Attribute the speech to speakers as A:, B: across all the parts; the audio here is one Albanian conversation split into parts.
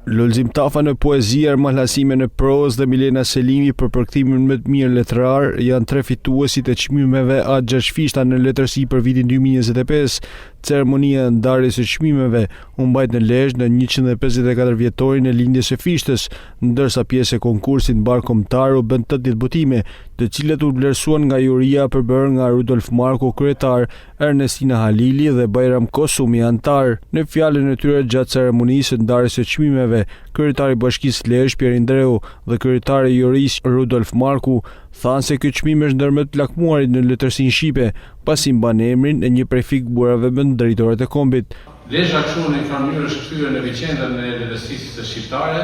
A: Lulzim Tafa në poezi, Ermal Hasime në prozë dhe Milena Selimi për përkthimin më të mirë letrar janë tre fituesit e çmimeve At Gjergj Fishta në letërsi për vitin 2025. Ceremonia e ndarjes së çmimeve u mbajt në Lezhë në 154 vjetorin e lindjes së Fishtës, ndërsa pjesë e konkursit mbarëkombëtar u bënë 80 botime, të cilat u vlerësuan nga juria e përbërë nga Rudolf Marku kryetar, Ernestina Halili dhe Bajram Kosumi anëtar. Në fjalën e tyre gjatë ceremonisë së ndarjes së çmimeve, kryetari i Bashkisë Lezhë, Pjerin Ndreu dhe kryetari i jurisë, Rudolf Marku, thanë se ky çmim është ndër më të lakmuarit në letërsinë shqipe, pasi mban emrin e një prej figurave më të ndritura të kombit.
B: Lezha kështu në një farë mënyrë është kthyer në epiqendrën e letërsisë shqiptare,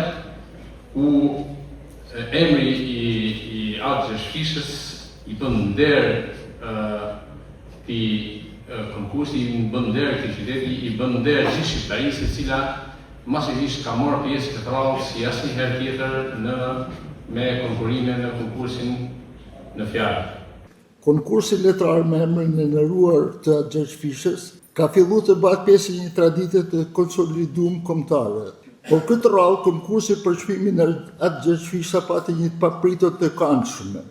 B: ku emri i i At Gjergj Fishtës i bën nder këtij konkursi, i bën nder këtij qyteti, i bën nder gjithë shqiptarisë e cila masivisht ka marrë pjesë këtë radhë si asnjëherë tjetër në me konkurrime në konkursin në fjalë.
C: Konkursi letrar me emrin e nderuar të At Gjergj Fishtës ka fillu të bëhet pjesë e një tradite të konsolidume kombëtare. Por këtë radhë konkursi për çmimin At Gjergj Fishta pati një të papritur të këndshme.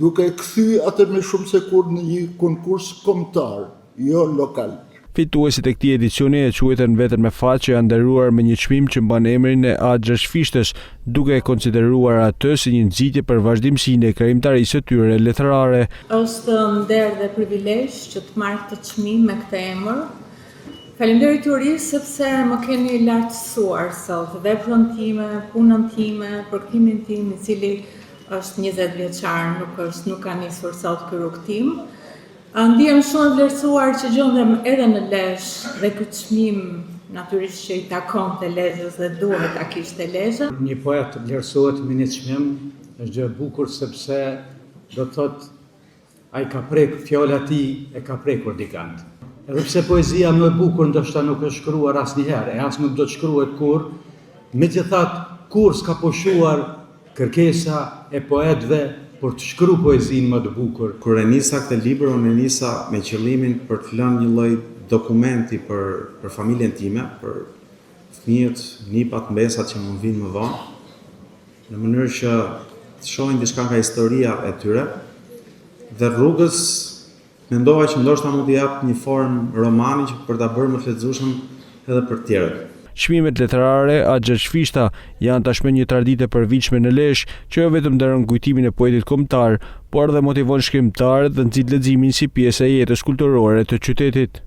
C: Duke e kthy atë më shumë se kurrë në një konkurs kombëtar, jo lokal.
A: Fituesit e këtij edicioni e quajtën veten me fat që janë nderuar me një çmim që mban emrin e At Gjergj Fishtës, duke e konsideruar atë si një nxitje për vazhdimësinë e krijimtarisë së tyre letrare.
D: Është nder dhe privilegj që të marr këtë çmim me këtë emër. Faleminderit jurisë sepse më keni lartësuar sot veprën time, punën time, përkthimin tim, i cili Është 20 vjeçar, nuk është, nuk ka nisur sot ky rrugëtim. Ndihem shumë e vlerësuar që gjendem edhe në Lezhë dhe ky çmim natyrisht që i takonte Lezhës dhe duhet ta kishte Lezha.
E: Një poet të vlerësohet me një çmim është gjë e bukur sepse do të thotë Ai ka prek, fjala e tij e ka prekur dikënd. Edhe pse poezia më e bukur ndoshta nuk është shkruar asnjëherë e as nuk do të shkruhet kurrë, megjithatë kurrë s'ka pushuar kërkesa e poetëve për të shkru poezinë më të bukur.
F: Kur e nisa këtë libër, unë e nisa me qëllimin për të lënë një lloj dokumenti për për familjen time, për fëmijët, nipat, mbesat që mund vijnë më vonë, në mënyrë që të shohin diçka nga historia e tyre dhe rrugës mendova që ndoshta mund t'i jap një formë romani që për ta bërë më të lexueshëm edhe për të tjerët.
A: Çmimet letrare At Gjergj Fishta janë tashmë një traditë e përvitshme në Lezhë, që jo vetëm nderon kujtimin e poetit kombëtar, por edhe motivon shkrimtarët dhe nxit leximin si pjesë e jetës kulturore të qytetit.